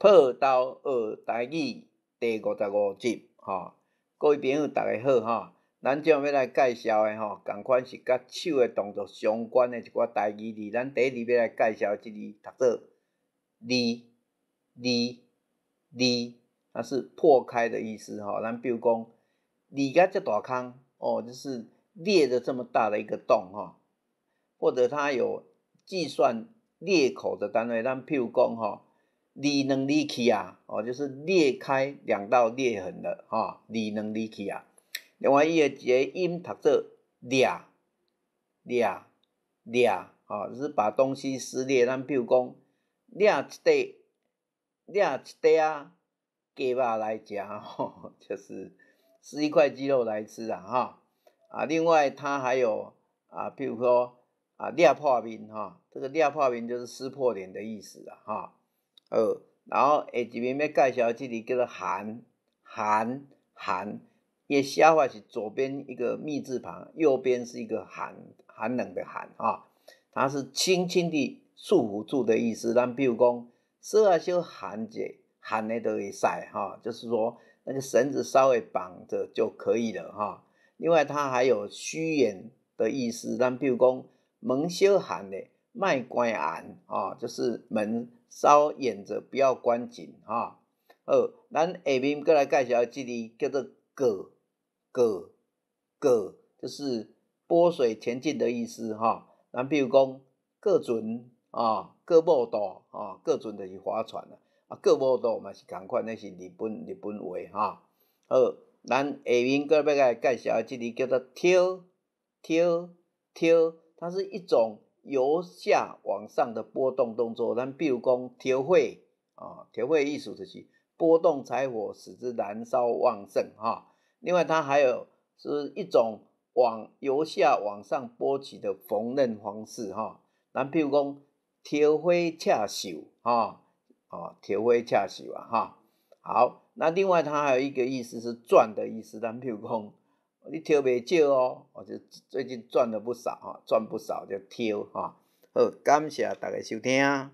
破刀學台語第55集吼，各位朋友大家好吼，咱這欲來介紹的吼，仝款是佮手的動作相關的一寡台語字。咱第一字欲來介紹這字讀做裂裂裂，它是破開的意思吼。咱比如講，裂甲遮大空哦，就是裂了這麼大的一個洞吼，或者它有計算裂口的單位，咱譬如講吼，裂兩裂去啊，哦，就是裂開兩道裂痕了，吼，裂兩裂去啊。另外，伊的一个音讀做掠掠掠，吼，就是把東西撕裂。咱比如講，掠一塊掠一塊仔雞肉來食，吼，就是撕一塊雞肉來吃啊，哈。啊，另外它還有啊，譬如說啊，掠破面，哈，這個掠破面就是撕破臉的意思啦，哈。然後下一面欲介紹這字叫做寒寒寒，伊寫法是左邊一個密字旁，右邊是一個寒寒冷的寒，哈，它是輕輕地束縛住的意思。咱比如講，索仔小絀者，絀的就會使，哈，就是說那個繩子稍微綁着就可以了，哈。另外，它還有虛掩的意思。咱比如講，門小絀的，莫關嚴，啊，就是門稍掩著，不要關緊，哈。好，咱下面閣來介紹這字叫做過過過，就是撥水前進的意思，哈。咱比如講，過船啊，過某渡啊，過船就是划船啦，啊，過某渡嘛是仝款，那是日本話，哈。好，咱下面閣欲來介紹這字叫做挑挑挑，它是一種由下往上的撥動動作。咱比如講挑火啊，挑火意思就是撥動柴火，使之燃燒旺盛哈。另外，它還有是一種往由下往上撥起的縫紉方式哈。咱比如講挑花赤繡哈，哦，挑花赤繡啊哈。好，那另外它還有一個意思是賺的意思。咱比如講，你挑袂少哦，我就最近賺了不少哈，賺不少就挑哈。好，感謝大家收聽。